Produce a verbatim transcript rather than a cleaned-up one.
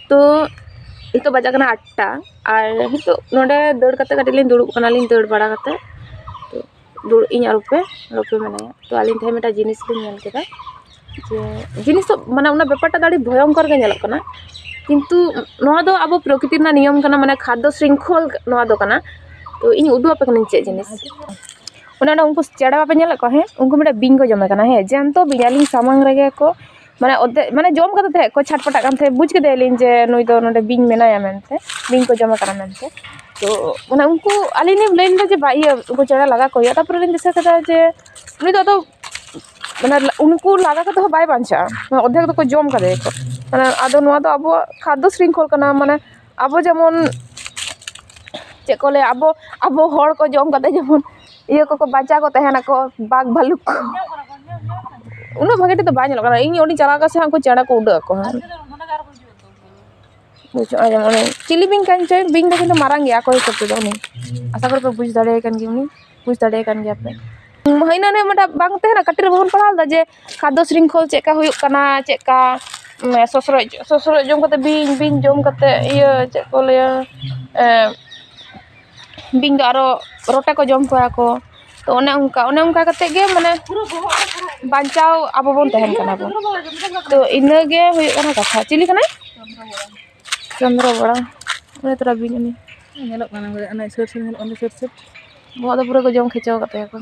ᱛᱚ ᱱᱤᱛᱚᱜ ᱵᱟᱡᱟᱜ ᱠᱟᱱᱟ ᱟᱴᱴᱟ, ᱟᱨ ᱱᱤᱛᱚᱜ ᱱᱚᱰᱮ ᱫᱟᱹᱲ ᱠᱟᱛᱮ ᱠᱟᱹᱴᱤᱡ ᱞᱤᱧ ᱫᱩᱲᱩᱵ ᱠᱟᱱᱟᱞᱤᱧ, ᱫᱟᱹᱲ ᱵᱟᱲᱟ ᱠᱟᱛᱮ᱾ ᱛᱚ ᱫᱩᱲᱩᱵ ᱤᱧ ᱟᱨ ᱨᱩᱯᱮ, ᱨᱩᱯᱮ ᱢᱮᱱᱟᱭᱟ᱾ ᱛᱚ ᱟᱹᱞᱤᱧ ᱛᱮᱦᱮᱧ ᱢᱤᱫᱴᱟᱝ ᱡᱤᱱᱤᱥ ᱞᱤᱧ ᱧᱮᱞ ᱠᱮᱫᱟ, ᱡᱮ ᱡᱤᱱᱤᱥ ᱫᱚ ᱢᱟᱱᱮ ᱚᱱᱟ ᱵᱮᱯᱟᱨᱴᱟ ᱫᱚ ᱟᱹᱰᱤ ᱵᱷᱚᱭᱚᱝᱠᱚᱨ ᱜᱮ ᱧᱮᱞᱚᱜ ᱠᱟᱱᱟ, ᱠᱤᱱᱛᱩ ᱱᱚᱣᱟ ᱫᱚ ᱟᱵᱚ ᱯᱨᱚᱠᱨᱤᱛᱤ ᱨᱮᱱᱟᱜ ᱱᱤᱭᱚᱢ ᱠᱟᱱᱟ, ᱢᱟᱱᱮ ᱠᱷᱟᱫᱽᱫᱚ ᱥᱨᱤᱝᱠᱷᱚᱞ ᱱᱚᱣᱟ ᱫᱚ ᱠᱟᱱᱟ᱾ ᱛᱚ ᱤᱧ ᱩᱫᱩᱜ ᱟᱯᱮ ᱠᱟᱹᱱᱟᱹᱧ ᱪᱮᱫ ᱡᱤᱱᱤᱥ᱾ ᱚᱱᱮ ᱚᱱᱟ ᱩᱱᱠᱩ ᱪᱮᱬᱮ ᱵᱟᱯᱮ ᱧᱮᱞᱮᱫ ᱠᱚᱣᱟ? ᱦᱮᱸ, ᱩᱱᱠᱩ ᱢᱤᱫᱴᱮᱱ ᱵᱤᱧ ᱠᱚ ᱡᱚᱢᱮ ᱠᱟᱱᱟ᱾ ᱦᱮᱸ, ᱡᱟᱱᱛᱚ ᱵᱤᱧ, ᱟᱹᱞᱤᱧ ᱥᱟᱢᱟᱝ ᱨᱮᱜᱮ ᱠᱚ, ᱢᱟᱱᱮ ᱚᱫᱷᱮ-, ᱢᱟᱱᱮ ᱡᱚᱢ ᱠᱟᱛᱮ ᱛᱟᱦᱮᱸᱫ ᱠᱚ ᱪᱷᱟᱴᱯᱟᱴᱟᱜ ᱠᱟᱱ ᱛᱟᱦᱮᱸᱫ, ᱵᱩᱡᱽ ᱠᱮᱫᱮᱭᱟᱞᱤᱧ ᱡᱮ ᱱᱩᱭ ᱫᱚ ᱱᱚᱰᱮ ᱵᱤᱧ ᱢᱮᱱᱟᱭᱟ ᱢᱮᱱᱛᱮ, ᱵᱤᱧ ᱠᱚ ᱡᱚᱢᱮ ᱠᱟᱱᱟ ᱢᱮᱱᱛᱮ᱾ ᱛᱚ ᱢᱟᱱᱮ ᱩᱱᱠᱩ, ᱟᱹᱞᱤᱧ ᱞᱤᱧ ᱞᱟᱹᱭ ᱞᱮᱫᱟ ᱡᱮ ᱵᱟ, ᱤᱭᱟᱹ, ᱩᱱᱠᱩ ᱪᱮᱬᱮ ᱞᱟᱜᱟ ᱠᱚ ᱦᱩᱭᱩᱜᱼᱟ᱾ ᱛᱟᱨᱯᱚᱨᱮ ᱞᱤᱧ ᱫᱤᱥᱟᱹ ᱠᱮᱫᱟ ᱡᱮ ᱩᱱᱤ ᱫᱚ ᱟᱫᱚ ᱢᱟᱱᱮ ᱩᱱᱠᱩ ᱞᱟᱜᱟ ᱠᱟᱛᱮ ᱦᱚᱸ ᱵᱟᱭ ᱵᱟᱧᱪᱟᱜᱼᱟ, ᱢᱟᱱᱮ ᱚᱫᱷᱮᱠ ᱫᱚᱠᱚ ᱡᱚᱢ ᱠᱟᱫᱮᱭᱟᱠᱚ᱾ ᱢᱟᱱᱮ ᱟᱫᱚ ᱱᱚᱣᱟ ᱫᱚ ᱟᱵᱚᱣᱟᱜ ᱠᱷᱟᱫᱽᱫᱚ ᱥᱨᱤᱝᱠᱷᱚᱞ ᱠᱟᱱᱟ, ᱢᱟᱱᱮ ᱟᱵᱚ ᱡᱮᱢᱚᱱ ᱪᱮᱫ ᱠᱚ ᱞᱟᱹᱭᱟ, ᱟᱵᱚ, ᱟᱵᱚ ᱦᱚᱲ ᱠᱚ ᱡᱚᱢ ᱠᱟᱛᱮ ᱡᱮᱢᱚᱱ ᱤᱭᱟᱹ ᱠᱚᱠᱚ ᱵᱟᱧᱪᱟᱣ ᱠᱚ ᱛᱟᱦᱮᱱᱟᱠᱚ, ᱵᱟᱜᱽ ᱵᱷᱟᱞᱩᱠ ᱠᱚ᱾ ᱩᱱᱟᱹᱜ ᱵᱷᱟᱜᱮ ᱴᱷᱤᱠ ᱫᱚ ᱵᱟᱭ ᱧᱮᱞᱚᱜ ᱠᱟᱱᱟ᱾ ᱤᱧ ᱚᱸᱰᱮ ᱪᱟᱞᱟᱣ ᱠᱟᱛᱮ ᱦᱟᱸᱜ ᱩᱱᱠᱩ ᱪᱮᱬᱮ ᱠᱚ ᱩᱰᱟᱹᱜ ᱟᱠᱚ ᱦᱟᱸᱜ᱾ ᱵᱩᱡᱷᱟᱹᱜᱼᱟ, ᱡᱮᱢᱚᱱ ᱩᱱᱤ ᱪᱤᱞᱤ ᱵᱤᱧ ᱠᱟᱱ ᱪᱚᱭ, ᱵᱤᱧ ᱫᱚ ᱠᱤᱱᱛᱩ ᱢᱟᱨᱟᱝ ᱜᱮᱭᱟ ᱟᱠᱚ ᱦᱤᱥᱟᱹᱵ ᱛᱮᱫᱚ᱾ ᱩᱱᱤ ᱟᱥᱟ ᱠᱚᱨᱮ ᱯᱮ ᱵᱩᱡᱽ ᱫᱟᱲᱮᱭᱟᱭ ᱠᱟᱱ ᱜᱮᱭᱟ, ᱩᱱᱤ ᱵᱩᱡᱽ ᱫᱟᱲᱮᱭᱟᱭ ᱠᱟᱱ ᱜᱮᱭᱟ ᱯᱮ᱾ ᱦᱤᱱᱟᱹ ᱱᱤᱭᱟᱹ ᱢᱤᱫᱴᱟᱝ ᱵᱟᱝ ᱛᱟᱦᱮᱱᱟ, ᱠᱟᱹᱴᱤᱡ ᱨᱮ ᱵᱟᱵᱚᱱ ᱯᱟᱲᱦᱟᱣ ᱞᱮᱫᱟ ᱡᱮ ᱠᱷᱟᱫᱽᱫᱚ ᱥᱨᱤᱝᱠᱷᱚᱞ ᱪᱮᱫ ᱞᱮᱠᱟ ᱦᱩᱭᱩᱜ ᱠᱟᱱᱟ, ᱪᱮᱫ ᱞᱮᱠᱟ, ᱩᱸ, ᱥᱚᱥᱨᱚᱡ, ᱥᱚᱥᱨᱚᱡ ᱡᱚᱢ ᱠᱟᱛᱮ ᱵᱤᱧ, ᱵᱤᱧ ᱡᱚᱢ ᱠᱟᱛᱮ ᱤᱭᱟᱹ, ᱪᱮᱫ ᱠᱚ ᱞᱟᱹᱭᱟ, ᱮᱸ, ᱵᱤᱧ ᱫᱚ ᱟᱨᱚ ᱨᱚᱴᱮ ᱠᱚ ᱡᱚᱢ ᱠᱚᱣᱟ ᱠᱚ᱾ ᱛᱚ ᱚᱱᱮ ᱚᱱᱠᱟ, ᱚᱱᱮ ᱚᱱᱠᱟ ᱠᱟᱛᱮ ᱜᱮ ᱢᱟᱱᱮ ᱵᱟᱧᱪᱟᱣ ᱟᱵᱚ ᱵᱚᱱ ᱛᱟᱦᱮᱱ ᱠᱟᱱᱟ ᱵᱚᱱ᱾ ᱛᱚ ᱤᱱᱟᱹ ᱜᱮ ᱦᱩᱭᱩᱜ ᱠᱟᱱᱟ ᱠᱟᱛᱷᱟ᱾ ᱪᱤᱞᱤ ᱠᱟᱱᱟᱭ? ᱪᱚᱱᱫᱨᱚ ᱵᱚᱲᱟ᱾ ᱩᱱᱤ ᱛᱚᱨᱟ ᱵᱤᱧ ᱩᱱᱤ᱾ ᱧᱮᱞᱚᱜ ᱠᱟᱱᱟ, ᱚᱱᱮ ᱥᱩᱨ ᱥᱩᱨ ᱧᱮᱞᱚᱜ ᱠᱟᱱᱟ, ᱥᱩᱨ ᱥᱩᱨ᱾ ᱵᱚᱦᱚᱜ ᱫᱚ ᱯᱩᱨᱟᱹ ᱠᱚ ᱡᱚᱢ ᱠᱷᱮᱪᱚ ᱠᱟᱜ ᱛᱟᱭᱟ ᱠᱚ᱾